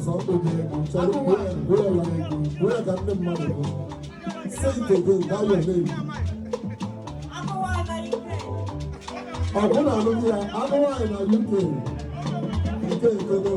Ọzọ chere, gwuo ya ka ndị mmadụ bụ. Say it again, that your name. Ọ bụ na alụghị ya, agụ nwaanyị na UK nke ekodo.